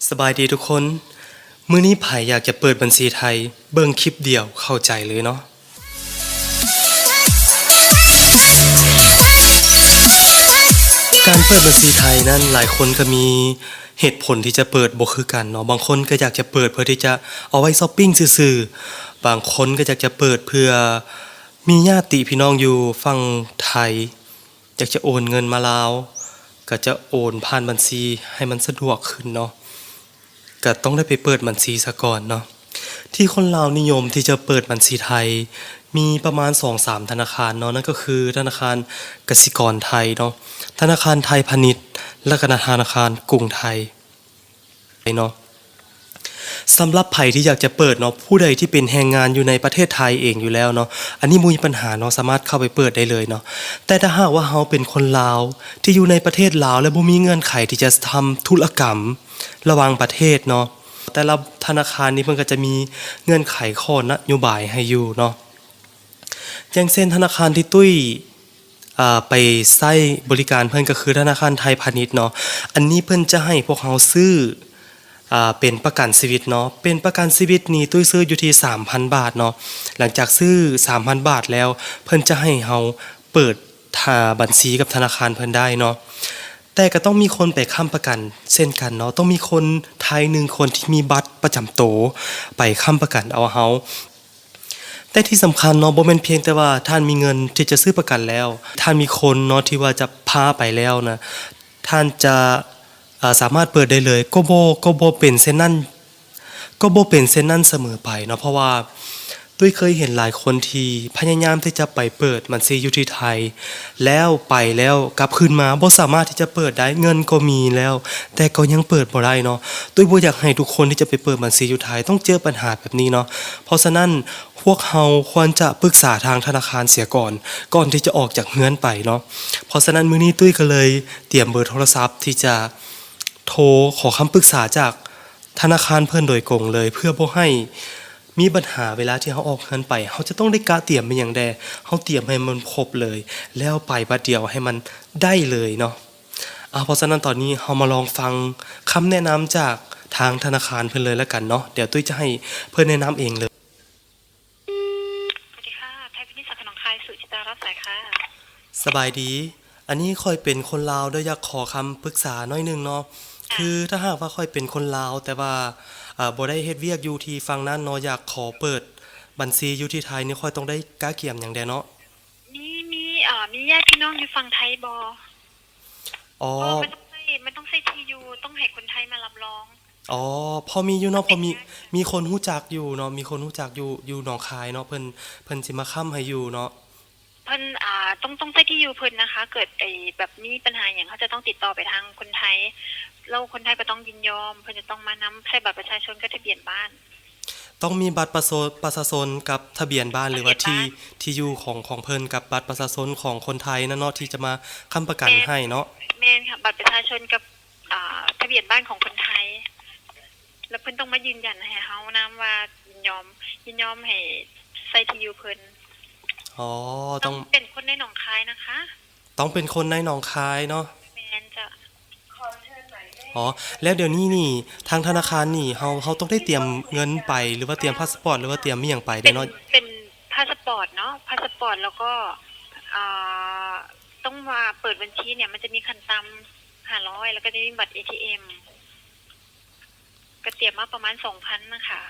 ສະບາຍດີທຸກຄົນ, ມື້ນີ້ໃຜຢາກຈະເປີດບັນຊີໄທ ເບິ່ງຄລິບດຽວເຂົ້າໃຈເລີຍເນາະ. ການເປີດບັນຊີໄທນັ້ນ ຫຼາຍຄົນກໍມີເຫດຜົນທີ່ຈະເປີດບໍ່ຄືກັນເນາະ. ບາງຄົນກໍຢາກຈະເປີດເພື່ອທີ່ຈະເອົາໄວ້ຊັອບປິງຊື່ໆ, ບາງຄົນກໍຢາກຈະເປີດເພື່ອມີຍາດຕິພີ່ນ້ອງຢູ່ຝັ່ງໄທ ຢາກຈະໂອນເງິນມາລາວ ກໍຈະໂອນຜ່ານບັນຊີໃຫ້ມັນສະດວກຂຶ້ນເນາະ, ກໍຕ້ອງໄດ້ໄປເປີດບັນຊີສາກ່ອນເນາະ. ທີ່ຄົນລາວນິຍົມທີ່ຈະເປີດບັນຊີໄທ ມີປະມານສອງສາມທະນາຄານເນາະ, ນັ້ນກໍຄືທະນາຄານກະສິກອນໄທເນາະ, ທະນາຄານໄທພານິດ ແລະ ກໍທະນາຄານກຸງໄທ. ເນາະ. ສຳລັບໃຜທີ່ຢາກຈະເປີດເນາະ, ຜູ້ໃດທີ່ເປັນແຮງງານຢູ່ໃນປະເທດໄທເອງຢູ່ແລ້ວເນາະ, ອັນນີ້ບໍ່ມີບັນຫາເນາະ, ສາມາດເຂົ້າໄປເປີດໄດ້ເລີຍເນາະ. ແຕ່ຖ້າຫາກວ່າເຮົາເປັນຄົນລາວທີ່ຢູ່ໃນປະເທດລາວ ແລະ ບໍ່ມີເງື່ອນໄຂທີ່ຈະທຳທຸລະກຳລະຫວ່າງປະເທດເນາະ, ແຕ່ລະທະນາຄານນີ້ເພິ່ນກໍຈະມີເງື່ອນໄຂຂໍ້ນະໂຍບາຍໃຫ້ຢູ່ເນາະ. ຢ່າງເຊັ່ນ ທະນາຄານທີ່ຕຸ້ຍ ເອີ ໄປໃຊ້ບໍລິການເພິ່ນກໍຄືທະນາຄານໄທພານິດເນາະ, ອັນນີ້ເພິ່ນຈະໃຫ້ພວກເຮົາຊື້ ເອີ ເປັນປະກັນຊີວິດເນາະ, ເປັນປະກັນຊີວິດນີ້ຕຸ້ຍຊື້ຢູ່ທີ່ສາມພັນບາດເນາະ. ຫຼັງຈາກຊື້ສາມພັນບາດແລ້ວ ເພິ່ນຈະໃຫ້ເຮົາເປີດ ອາ ບັນຊີກັບທະນາຄານເພິ່ນໄດ້ເນາະ, ແຕ່ກໍຕ້ອງມີຄົນໄປຄ້ຳປະກັນເຊັ່ນກັນເນາະ, ຕ້ອງມີຄົນໄທໜຶ່ງຄົນທີ່ມີບັດປະຈຳໂຕໄປຄ້ຳປະກັນເອົາເຮົາ. ແຕ່ທີ່ສຳຄັນເນາະ ບໍ່ແມ່ນພຽງແຕ່ວ່າທ່ານມີເງິນທີ່ຈະຊື້ປະກັນແລ້ວ, ທ່ານມີຄົນເນາະທີ່ວ່າຈະພາໄປແລ້ວນະ, ທ່ານຈະ ເອີ ສາມາດເປີດໄດ້ເລີຍ ກໍບໍ່ ກໍບໍ່ເປັນເຊັ່ນນັ້ນ ກໍບໍ່ເປັນເຊັ່ນນັ້ນສະເໝີໄປເນາະ, ເພາະວ່າຕຸ້ຍເຄີຍເຫັນຫຼາຍຄົນທີ່ພະຍາຍາມທີ່ຈະໄປເປີດບັນຊີຢູ່ທີ່ໄທ ແລ້ວໄປແລ້ວກັບຄືນມາບໍ່ສາມາດທີ່ຈະເປີດໄດ້, ເງິນກໍມີແລ້ວ ແຕ່ກໍຍັງເປີດບໍ່ໄດ້ເນາະ. ຕຸ້ຍບໍ່ຢາກໃຫ້ທຸກຄົນທີ່ຈະໄປເປີດບັນຊີຢູ່ໄທຕ້ອງເຈີບັນຫາແບບນີ້ເນາະ, ເພາະສະນັ້ນ ພວກເຮົາຄວນຈະປຶກສາທາງທະນາຄານເສຍກ່ອນ ກ່ອນທີ່ຈະອອກຈາກເຮືອນໄປເນາະ. ເພາະສະນັ້ນ ມື້ນີ້ຕຸ້ຍກໍເລີຍຕຽມເບີໂທລະສັບທີ່ຈະໂທຂໍຄຳປຶກສາຈາກທະນາຄານເພິ່ນໂດຍກົງເລີຍ ເພື່ອບໍ່ໃຫ້ມີບັນຫາເວລາທີ່ເຮົາອອກເຮືອນໄປ. ເຮົາຈະຕ້ອງໄດ້ກະຕຽມອີ່ຫຍັງແດ່ ເຮົາຕຽມໃຫ້ມັນຄົບເລີຍ ແລ້ວໄປບາດດຽວໃຫ້ມັນໄດ້ເລີຍເນາະ. ອາ ເພາະສະນັ້ນ ຕອນນີ້ເຮົາມາລອງຟັງຄຳແນະນຳຈາກທາງທະນາຄານເພິ່ນເລີຍລະກັນເນາະ. ດຽວຕຸ້ຍຈະໃຫ້ເພິ່ນແນະນຳເອງເລີຍ. ສະບາຍດີ. ອັນນີ້ຂ້ອຍເປັນຄົນລາວເດີ, ຢາກຂໍຄຳປຶກສາໜ້ອຍໜຶ່ງເນາະ. ຄືຖ້າຫາກວ່າຂ້ອຍເປັນຄົນລາວ ແຕ່ວ່າ ເອີ ບໍ່ໄດ້ເຮັດວຽກຢູ່ທີ່ຝັ່ງນັ້ນເນາະ, ຢາກຂໍເປີດບັນຊີຢູ່ທີ່ໄທນີ້ ຂ້ອຍຕ້ອງໄດ້ກະກຽມຫຍັງແດ່ເນາະ? ມີ ມີ ເອີ ມີຍາດພີ່ນ້ອງຢູ່ຝັ່ງໄທບໍ່? ອໍ ເພາະວ່າມັນຕ້ອງໃຊ້ ມັນຕ້ອງໃຊ້ທີ່ຢູ່ ຕ້ອງໃຫ້ຄົນໄທມາຮັບຮອງ. ອໍ ພໍມີຢູ່ເນາະ, ພໍມີ ມີຄົນຮູ້ຈັກຢູ່ເນາະ, ມີຄົນຮູ້ຈັກຢູ່ ຢູ່ໜອງຄາຍເນາະ, ເພິ່ນ ເພິ່ນຊິມາຄ້ຳໃຫ້ຢູ່ເນາະ. ເພິ່ນ ອ່າ ຕ້ອງ ຕ້ອງໃຊ້ທີ່ຢູ່ເພິ່ນນະຄະ, ເກີດໄອ້ແບບມີບັນຫາຫຍັງ ເຮົາຈະຕ້ອງຕິດຕໍ່ໄປທາງຄົນໄທ, ແລ້ວຄົນໄທກໍຕ້ອງຍິນຍອມ, ເພິ່ນຈະຕ້ອງມານຳ ໃຊ້ບັດປະຊາຊົນກັບທະບຽນບ້ານ. ຕ້ອງມີບັດປະຊາຊົນ ປະຊາຊົນກັບທະບຽນບ້ານ ຫຼືວ່າທີ່ ທີ່ຢູ່ຂອງ ຂອງເພິ່ນກັບບັດປະຊາຊົນຂອງຄົນໄທນັ້ນເນາະ ທີ່ຈະມາຄ້ຳປະກັນໃຫ້ເນາະ. ແມ່ນ ແມ່ນຄ່ະ, ບັດປະຊາຊົນກັບ ອ່າ ທະບຽນບ້ານຂອງຄົນໄທ ແລ້ວເພິ່ນຕ້ອງມາຢືນຢັນໃຫ້ເຮົານຳວ່າຍິນຍອມ ຍິນຍອມໃຫ້ໃຊ້ທີ່ຢູ່ເພິ່ນ. ອໍ ຕ້ອງ ຕ້ອງເປັນຄົນໃນໜອງຄາຍນະຄະ. ຕ້ອງເປັນຄົນໃນໜອງຄາຍເນາະ. ແມ່ນເຈົ້າ. ອໍ ແລ້ວດຽວນີ້ນີ້ ທາງທະນາຄານນີ້ ເຮົາ ເຮົາຕ້ອງໄດ້ຕຽມເງິນໄປ ຫຼືວ່າຕຽມພາສປອດ ຫຼືວ່າຕຽມອີ່ຫຍັງໄປແດ່ເນາະ? ເປັນ ເປັນພາສປອດເນາະ, ພາສປອດ ແລ້ວກໍ ອ່າ ຕ້ອງວ່າເປີດບັນຊີເນີ້ຍ ມັນຈະມີຂັ້ນຕ່ຳຫ້າຮ້ອຍ ແລ້ວກໍຈະມີບັດເອທີເອັມ ກໍຕຽມມາປະມານສອງພັນນະຄະ.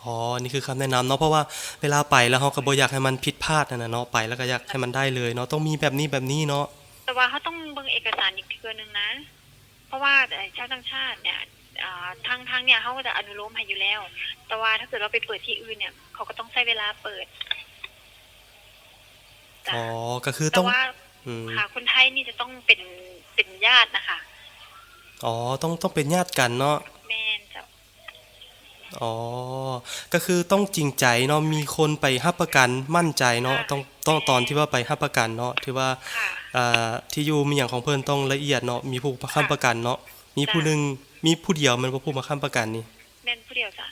ອໍ ນີ້ຄືຄຳແນະນຳເນາະ, ເພາະວ່າເວລາໄປແລ້ວເຮົາກໍບໍ່ຢາກໃຫ້ມັນຜິດພາດຫັ້ນນະເນາະ, ໄປແລ້ວກໍຢາກໃຫ້ມັນໄດ້ເລີຍເນາະ, ຕ້ອງມີແບບນີ້ແບບນີ້ເນາະ. ແຕ່ວ່າເຮົາຕ້ອງເບິ່ງເອກະສານອີກເທື່ອໜຶ່ງນະ, ເພາະວ່າ ເອີ ຊາວຕ່າງຊາດເນີ້ຍ ເອີ ທາງ ທາງເນີ້ຍເຮົາກໍຈະອະນຸໂລມໃຫ້ຢູ່ແລ້ວ, ແຕ່ວ່າຖ້າເກີດວ່າໄປເປີດທີ່ອື່ນເນີ້ຍ ເຂົາກໍຕ້ອງໃຊ້ເວລາເປີດ. ອໍ ກໍຄືຕ້ອງ ແຕ່ວ່າ ອືມ ຫາຄົນໄທນີ້ຈະຕ້ອງເປັນ ເປັນຍາດນະຄະ. ອໍ ຕ້ອງ ຕ້ອງເປັນຍາດກັນເນາະ. ແມ່ນເຈົ້າ. ອໍ ກໍຄືຕ້ອງຈິງໃຈເນາະ, ມີຄົນໄປຮັບປະກັນໝັ້ນໃຈເນາະ. ຕ້ອງ ຕ້ອງຕອນທີ່ວ່າໄປຮັບປະກັນເນາະ ຖືວ່າ ເອີ ທີ່ຢູ່ມີຫຍັງຂອງເພິ່ນຕ້ອງລະອຽດເນາະ, ມີຜູ້ມາຄ້ຳປະກັນເນາະ. ມີຜູ້ໜຶ່ງ ມີຜູ້ດຽວແມ່ນບໍ່ ຜູ້ມາຄ້ຳປະກັນນີ້? ແມ່ນຜູ້ດຽວຈ້ະ.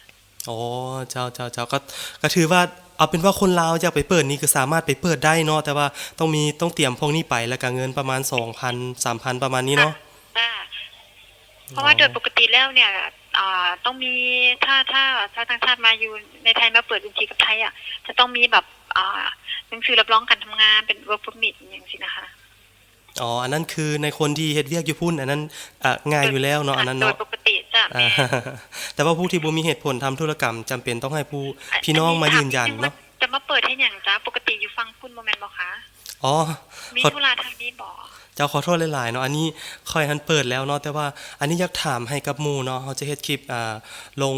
ອໍ ເຈົ້າ ເຈົ້າ ເຈົ້າ. ກໍ ກໍຖືວ່າ ເອົາເປັນວ່າຄົນລາວຢາກໄປເປີດນີ້ກໍສາມາດໄປເປີດໄດ້ເນາະ, ແຕ່ວ່າຕ້ອງມີ ຕ້ອງຕຽມພວກນີ້ໄປ ແລ້ວກໍເງິນປະມານສອງພັນ ສາມພັນ ປະມານນີ້ເນາະ. ຈ້າ. ເພາະວ່າໂດຍປົກກະຕິແລ້ວເນ່ຍ ອ່າ ຕ້ອງມີ ຖ້າ ຖ້າຊາວຕ່າງຊາດມາຢູ່ໃນໄທ ມາເປີດບັນຊີກັບໄທອະ ຈະຕ້ອງມີແບບ ອ່າ ໜັງສືຮັບຮອງການທຳງານ ເປັນ work permit ອີ່ຫຍັງຊີ້ນະຄະ. ອໍ ອັນນັ້ນຄືໃນຄົນທີ່ເຮັດວຽກຢູ່ພຸ້ນ ອັນນັ້ນ ອ່າ ງ່າຍຢູ່ແລ້ວເນາະ ໂດຍ ອັນນັ້ນເນາະ ໂດຍປົກກະຕິຈະ ອ່າ ແມ່ນ ແຕ່ວ່າຜູ້ທີ່ບໍ່ມີເຫດຜົນທຳທຸລະກຳ ຈຳເປັນຕ້ອງໃຫ້ຜູ້ ອ່າ ພີ່ນ້ອງມາຢືນຢັນເນາະ. ຈະມາເປີດເຮັດຫຍັງຈະ? ປົກກະຕິຢູ່ຝັ່ງພຸ້ນບໍ່ແມ່ນບໍ່ຄະ? ອໍ ມີທຸລະທາງນີ້ບໍ? ເຈົ້າ ຂໍໂທດຫຼາຍໆເນາະ ອັນນີ້ຂ້ອຍຫັ້ນເປີດແລ້ວເນາະ ແຕ່ວ່າອັນນີ້ຢາກຖາມໃຫ້ກັບໝູ່ເນາະ ເຮົາຈະເຮັດຄລິບ ອ່າ ລົງ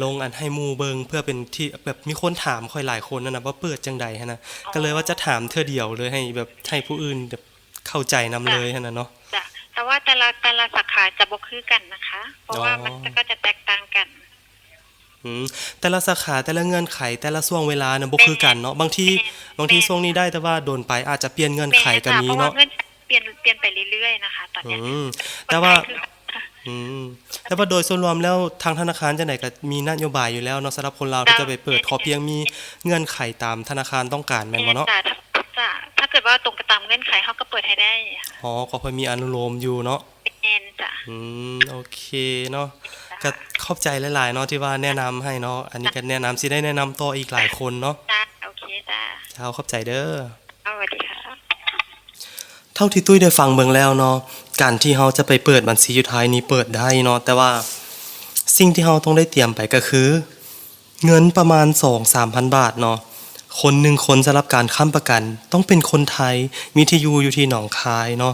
ລົງອັນໃຫ້ໝູ່ເບິ່ງ ເພື່ອເປັນທີ່ແບບມີຄົນຖາມຂ້ອຍຫຼາຍຄົນຫັ້ນນະ ວ່າເປີດຈັ່ງໃດຫັ້ນນະ ອໍ ກໍເລີຍວ່າຈະຖາມເທື່ອດຽວເລີຍ ໃຫ້ແບບໃຫ້ຜູ້ອື່ນແບບເຂົ້າໃຈນຳເລີຍຫັ້ນນະເນາະ. ຈ້ະ ແຕ່ວ່າແຕ່ລະ ແຕ່ລະສາຂາຈະບໍ່ຄືກັນນະຄະ ເພາະວ່າ ອໍ ມັນກໍຈະແຕກຕ່າງກັນ. ອືມ ແຕ່ລະສາຂາ ແຕ່ລະເງື່ອນໄຂ ແຕ່ລະຊ່ວງເວລານະ ບໍ່ຄືກັນເນາະ ແມ່ນ ບາງທີ ແມ່ນ ບາງທີ ແມ່ນ ຊ່ວງນີ້ໄດ້ ແຕ່ວ່າດົນໄປອາດຈະປ່ຽນເງື່ອນໄຂກໍມີເນາະ ແມ່ນ ເພາະວ່າເງື່ອນໄຂປ່ຽນ ປ່ຽນໄປເລື້ອຍໆນະຄະ ຕອນເນີ້ຍ ອືມ ແຕ່ວ່າ ອືມ ແຕ່ວ່າໂດຍສ່ວນລວມແລ້ວ ທາງທະນາຄານຈັ່ງໃດກໍມີນະໂຍບາຍຢູ່ແລ້ວເນາະ ສຳລັບຄົນລາວທີ່ຈະໄປເປີດ ຂໍພຽງມີເງື່ອນໄຂຕາມທະນາຄານຕ້ອງການແມ່ນບໍ່ເນາະ? ແມ່ນ ຖ້າ ຖ້າເກີດວ່າຕົງໄປຕາມເງື່ອນໄຂ ເຮົາກໍເປີດໃຫ້ໄດ້. ອໍ ກໍພໍມີອະນຸໂລມຢູ່ເນາະ. ແມ່ນຈ້ະ ອືມ ໂອເຄເນາະ ກໍຂອບໃຈຫຼາຍໆເນາະ ທີ່ວ່າແນະນຳໃຫ້ເນາະ ອັນນີ້ກໍແນະນຳ ຊິໄດ້ແນະນຳຕໍ່ອີກຫຼາຍຄົນເນາະ. ຈ້ະ ໂອເຄຈ້ະ ເຈົ້າ ຂອບໃຈເດີ. ສະຫວັດດີຄ່ະ. ເທົ່າທີ່ຕຸ້ຍໄດ້ຟັງເບິ່ງແລ້ວເນາະ ການທີ່ເຮົາຈະໄປເປີດບັນຊີຢູ່ໄທນີ້ເປີດໄດ້ເນາະ ແຕ່ວ່າສິ່ງທີ່ເຮົາຕ້ອງໄດ້ຕຽມໄປກໍຄື ເງິນປະມານສອງສາມພັນບາດເນາະ ຄົນໜຶ່ງຄົນ ສຳລັບການຄ້ຳປະກັນ ຕ້ອງເປັນຄົນໄທ ມີທີ່ຢູ່ຢູ່ທີ່ໜອງຄາຍເນາະ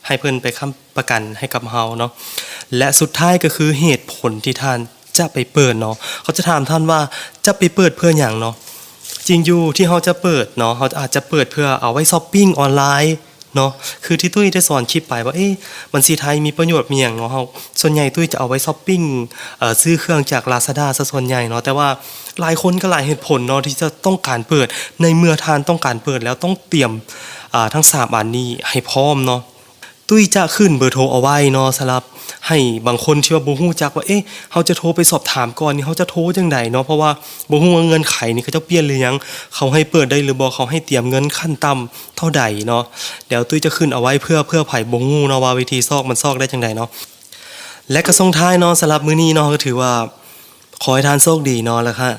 ໃຫ້ເພິ່ນໄປຄ້ຳປະກັນໃຫ້ກັບເຮົາເນາະ ແລະ ສຸດທ້າຍກໍຄືເຫດຜົນທີ່ທ່ານຈະໄປເປີດເນາະ ເຂົາຈະຖາມທ່ານວ່າຈະໄປເປີດເພື່ອຫຍັງເນາະ ຈິງຢູ່ທີ່ເຮົາຈະເປີດເນາະ ເຮົາອາດຈະເປີດເພື່ອເອົາໄວ້ຊັອບປິງອອນລາຍ ເນາະ ຄືທີ່ຕຸ້ຍໄດ້ສອນຄລິບໄປວ່າ ເອ ບັນຊີໄທມີປະໂຫຍດມີຫຍັງເນາະ ເຮົາ ສ່ວນໃຫຍ່ຕຸ້ຍຈະເອົາໄວ້ຊັອບປິງ ເອີ ຊື້ເຄື່ອງຈາກ Lazada ຊະສ່ວນໃຫຍ່ເນາະ ແຕ່ວ່າຫຼາຍຄົນກໍຫຼາຍເຫດຜົນເນາະ ທີ່ຈະຕ້ອງການເປີດ ໃນເມື່ອທ່ານຕ້ອງການເປີດແລ້ວ ຕ້ອງຕຽມ ອາ ທັງສາມອັນນີ້ໃຫ້ພ້ອມເນາະ ຕຸ້ຍຈະຂຶ້ນເບີໂທເອົາໄວ້ເນາະ ສຳລັບໃຫ້ບາງຄົນທີ່ວ່າບໍ່ຮູ້ຈັກວ່າ ເອ ເຮົາຈະໂທໄປສອບຖາມກ່ອນນີ້ ເຮົາຈະໂທຈັ່ງໃດເນາະ ເພາະວ່າບໍ່ຮູ້ວ່າເງື່ອນໄຂນີ້ເຂົາເຈົ້າປ່ຽນຫຼືຍັງ ເຂົາໃຫ້ເປີດໄດ້ຫຼືບໍ່ ເຂົາໃຫ້ຕຽມເງິນຂັ້ນຕ່ຳ ເທົ່າໃດເນາະ ດຽວຕຸ້ຍຈະຂຶ້ນເອົາໄວ້ເພື່ອ ເພື່ອໃຜບໍ່ຮູ້ເນາະວ່າວິທີຊອກມັນຊອກໄດ້ຈັ່ງໃດເນາະ ແລະ ກໍສົ່ງທ້າຍເນາະ ສຳລັບມື້ນີ້ເນາະ ກໍຖືວ່າຂໍໃຫ້ທ່ານໂຊກດີເນາະ ແລ້ວກໍ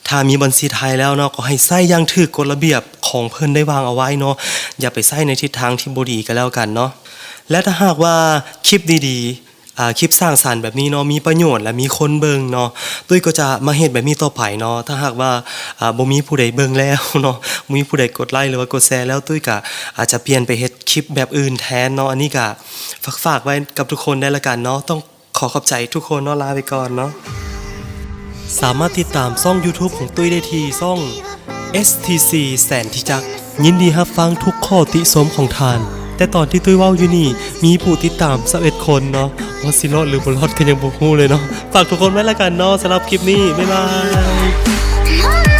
ຖ້າມີບັນຊີໄທແລ້ວເນາະ ກໍໃຫ້ໃຊ້ຢ່າງຖືກກົດລະບຽບຂອງເພິ່ນໄດ້ວາງເອົາໄວ້ເນາະ ຢ່າໄປໃຊ້ໃນທິດທາງທີ່ບໍ່ດີກໍແລ້ວກັນເນາະ ແລະ ຖ້າຫາກວ່າຄລິບດີໆ ອ່າ ຄລິບສ້າງສັນແບບນີ້ເນາະ ມີປະໂຫຍດ ແລະ ມີຄົນເບິ່ງເນາະ ຕຸ້ຍກໍຈະມາເຮັດແບບນີ້ຕໍ່ໄປເນາະ ຖ້າຫາກວ່າ ອ່າ ບໍ່ມີຜູ້ໃດເບິ່ງແລ້ວເນາະ ບໍ່ມີຜູ້ໃດກົດໄລ ຫຼືວ່າກົດແຊແລ້ວ ຕຸ້ຍກະອາດຈະປ່ຽນໄປເຮັດຄລິບແບບອື່ນແທນເນາະ ອັນນີ້ກະຝາກ ຝາກໄວ້ກັບທຸກຄົນໄດ້ລະກັນເນາະ ຕ້ອງ ຂໍຂອບໃຈທຸກຄົນເນາະ ລາໄປກ່ອນເນາະ ສາມາດຕິດຕາມຊ່ອງ YouTube ຂອງຕຸ້ຍໄດ້ທີ່ຊ່ອງ STC ແສນທິຈັກ ຍິນດີຮັບຟັງທຸກຂໍ້ຕິຊົມຂອງທ່ານ ແຕ່ຕອນທີ່ຕຸ້ຍເວົ້າຢູ່ນີ້ ມີຜູ້ຕິດຕາມຊາວເອັດຄົນເນາະ ວ່າຊິລອດຫຼືບໍ່ລອດກໍຍັງບໍ່ຮູ້ເລີຍເນາະ ຝາກທຸກຄົນໄວ້ລະກັນເນາະ ສຳລັບຄລິບນີ້ ບາຍບາຍ.